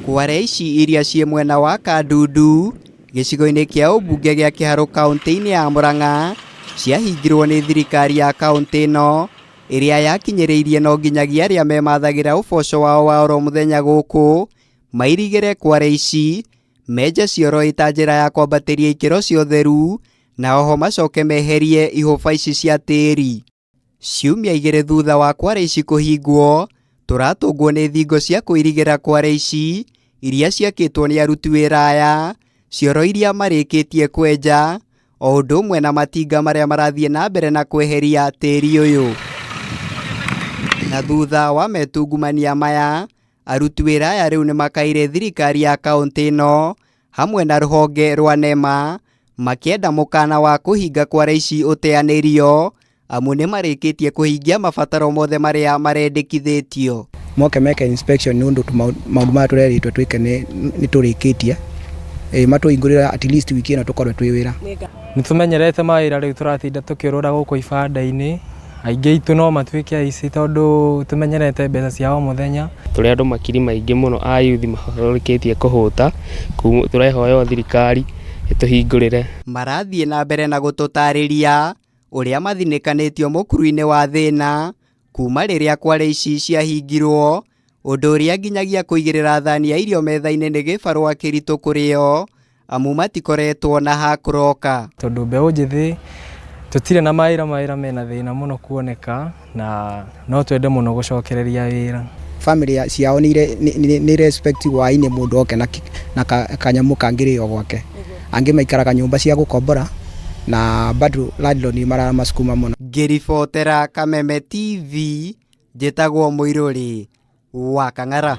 Kware ici iria ciĩ mwena wa Kandundu gĩcigo-inĩ kĩa ũmbunge gĩa Kĩharũ kaũntĩ-inĩ ya Murang'a ciahingirwo nĩ thirikari ya kaũntĩ ĩno ĩrĩa yakinyĩrĩirie no nginyagia arĩa memathagĩra ũboco wao wa oro mũthenya gũkũ mairigĩre kware ici menje cioro ĩta njĩra ya kwambatĩria ikĩro cia ũtheru na oho macoke meherie ihũba ici cia tĩri. Ciumia igĩrĩ thutha wa kware ici kũhingwo, tũratũngwo nĩ thingo cia kũirigĩra kware ici iria ciakĩtwo nĩ aruti wĩra aya, cioro iria marĩkĩtie kwenja, o ũndũ ũmwe na matinga marĩa marathiĩ na mbere na kweheria tĩri ũyũ. Na thutha wa metungumania maya, aruti wĩra aya rĩu nĩmakaire thirikari ya kaũntĩ ĩno hamwe na rũhonge rwa NEMA makĩenda mũkana wa kũhinga kware ici ũteanĩrio amu nĩmarĩkĩtie kũhingia mabataro mothe marĩa marendekithĩtio. Moke meke inspection nĩ ũndũ maũndũ maya tũrerĩtwo twĩke nĩ tũrĩkĩtie. Matũhingũrĩre at least wiki ĩno tũkorwo twĩ wĩra. Nĩ tũmenyerete mawĩra rĩu tũratinda tũkĩũrũra gũkũ ibanda-inĩ. Aingĩ aitũ no matuĩke aici tondũ tũmenyerete mbeca cia o mũthenya. Tũrĩ andũ makiri maingĩ mũno a yuthi marĩkĩtie kũhũta, tũrehoya o thirikari ĩtũhingũrĩre. Marathiĩ na mbere na gũtũtarĩria ũrĩa mathinĩkanĩtio mũkuru-inĩ wa thĩna kuma rĩrĩa kware ici ciahingirwo, ũndũ ũrĩa nginyagia kũigĩrĩra thani ya irio metha-inĩ nĩ gĩbarũa kĩritũ kũrĩ o amu matikoretwo na ha kũroka. Tondũ mbeũ njĩthĩ tũtirĩ na mawĩra, mawĩra mena thĩna mũno kuoneka na no twende mũno gũcokereria wĩra. Family ciao nĩ respect hwaĩ-inĩ mũndũ oke na kanyamũ kangĩrĩo gwake. Angĩ maikaraga nyũmba cia gũkombora na bado landlord nĩ maramasukuma mũno. Ngĩribotera Kameme TV njĩtagwo Mũirũrĩ wa Kang'ara.